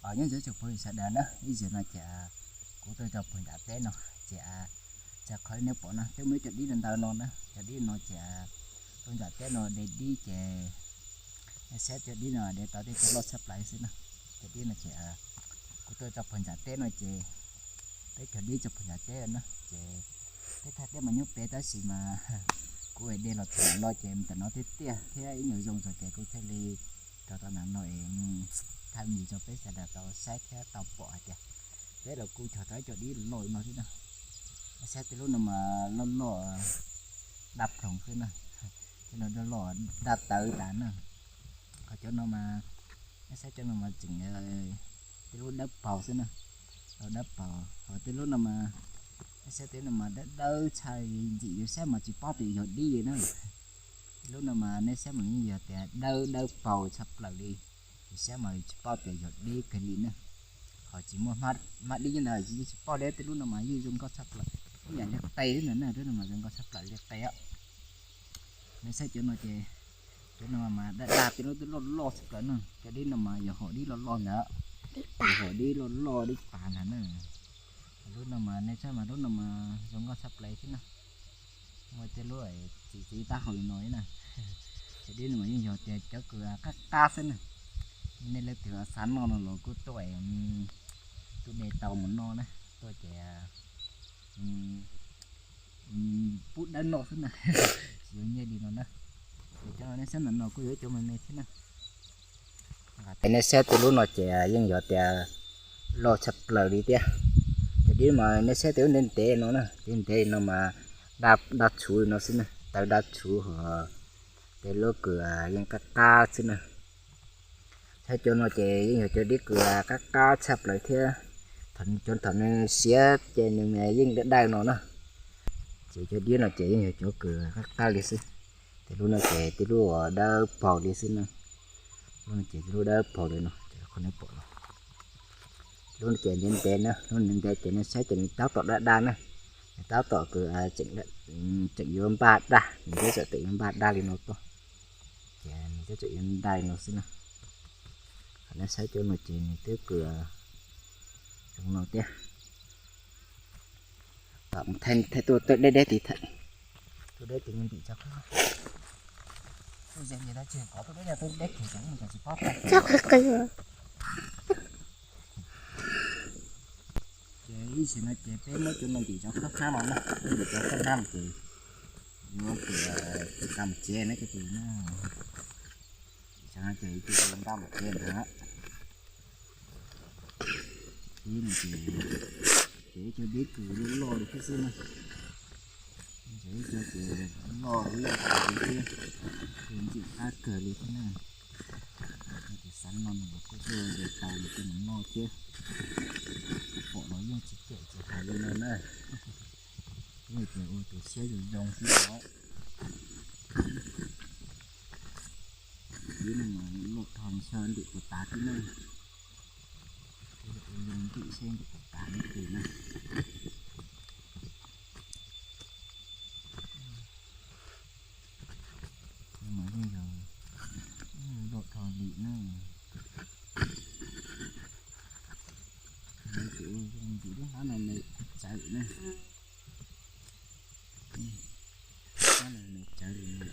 Nyob zoo tsoom phooj ywg sawv daws na, ib zaug no ces kuv tuaj rau puag nram teb no, ces txog qhov nej pom no twb muaj ib co dib ntawd no na, cov dib no ces puag nram teb no de dib ces nej saib cov dib no de tau tej cov loj tshaj plaws xwb na. Cov dib no ces kuv tuaj rau puag nram teb no ces peb cog dib rau puag nram teb na, ces peb thaj teb mas nyob pem tab sis mas kuv de los txog no ces tam no tiag tiag thiab ib nyuag zoo zog ces kuv thiaj li rau tau ntawm no es thaj mis rau peb sawv daws tau saib thiab tau pom hais tias peb los kuj cog tau ib co dib loj no xwb na. Saib tej lub no mas loj loj daj ploog xwb na, tej no loj loj daj tawv tas na. Ho cov no mas, nej saib cov no mas tseem tej lub dawb paug xwb na, dawb paug. Ho tej lub no mas, nej saib tej no mas dawb dawb tshaj li, ntxim yus saib mas tsis paub tias yog dib li na. Tej lub no mas nej saib mas yeej yog tias dawb dawb paug tshaj plaws li, yus saib mas tsis paub tias yog dib kiag li na. Ho tsis muaj hmab dib ntawd yeej tsis paub li. Tej lub no mas yeej zoo nkauj tshaj plaws, ib yam li qe xwb ntag na, lub no mas zoo nkauj tshaj plaws li qe. Nej saib cov no ces, cov no mas daj daj, tej lub twb loj loj tshaj plaws na. Cov dib no mas yog hom dib loj loj ntawd, yog hom dib loj loj dib pas ntag na. Lub no mas nej saib mas lub no mas zoo nkauj tshaj plaws xwb na. Muaj tej lub txiv txiv taub hau li no na. Cov dib no mas yeej yog tias cov kws qab qab xwb na. Nej leej twg xav noj no los kuj tuaj, tuaj de tau mus noj na. Tuaj ces pub dawb noj xwb na, tsis yuav nyiaj li no na. Ces cov no nej saib ntawm no kuj yuav cov me me thiab na. Es nej saib tej lub no ces yeej yog tias loj tshaj plaws li thiab. Cov dib mas nej saib tej lub ntev ntev no na, ntev ntev li no mas daj tshuv li no xwb na, tawv daj tshuv, ho tej lub kws yeej qab qab xwb na. Saib cov no ces yeej yog cov dib kws qab qab tshaj plaws thiab. Cov thaum nws siav ces nws yeej daj daj no na. Ces cov dib no ces yeej yog cov kws qab qab li xwb. Tej lub no ces tej lub dawb paug li xwb na. Lub no ces tej lub dawb paug li no, qhov nej pom no. Lub no ces ntev ntev na, lub ntev ntev ces nej saib ces nws tab tom daj daj na. Nws tab tom kws tseem yuav npaj daj, nws twb tseem yuav npaj daj li no tuaj. Ces nws twb tseem yuav daj li no xwb na. Qhov nej saib cov no ces nws twb kws zoo no thiab. Tom thaij tuaj deb deb tid, tuaj deb tid ntim tso. Tuaj ze ntsis dab tsi kov tuaj deb, tuaj deb kiag ces tsis paub thaij. Ces ib sim no ces peb muab cov no ntim cov khab hnab no na, ntim cov khab hnab ces yuav tus kam tsev na, cov tus no ces tus kam tsev ntag. Dib no ces, ces ib co dib kws loj loj li thiab xwb na. Ces ib co ces loj loj kawg li thiab, tus ntxim qab kawg li thiab na. Tus xav noj no los kuj tuaj de tau los kuj mus noj thiab. Pom los yeej tsis cem ces hais li no na. Tus ua tus siab zoo zoo xwb os. Dib no mas loj dhau xyov ntim puas tas tib neeg. Ua zoo ntim seb ntim puas tas leej twg na. Mas yeej yog loj dhau li na. Tus ua zoo ntim lub hnab no nws tsawv na. Hnab no nws tsawv li na.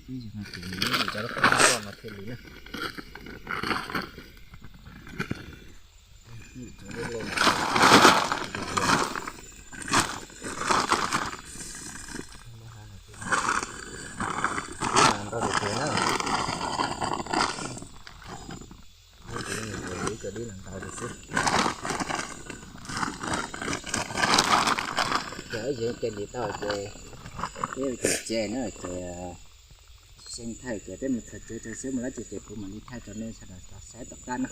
Ib zaug no ces nws cov lub hnab loj no thiaj li na. Ntau tus na. Ib co dib no ntau tus xwb. Ces ib zaug ces ntim tau ces peb mus tsev na, ces tsis xyeej thaij ces peb mus txog tsev tso seb mus dab tsi ces kuv mam li thaij rau nej sawv daws saib tom qab na.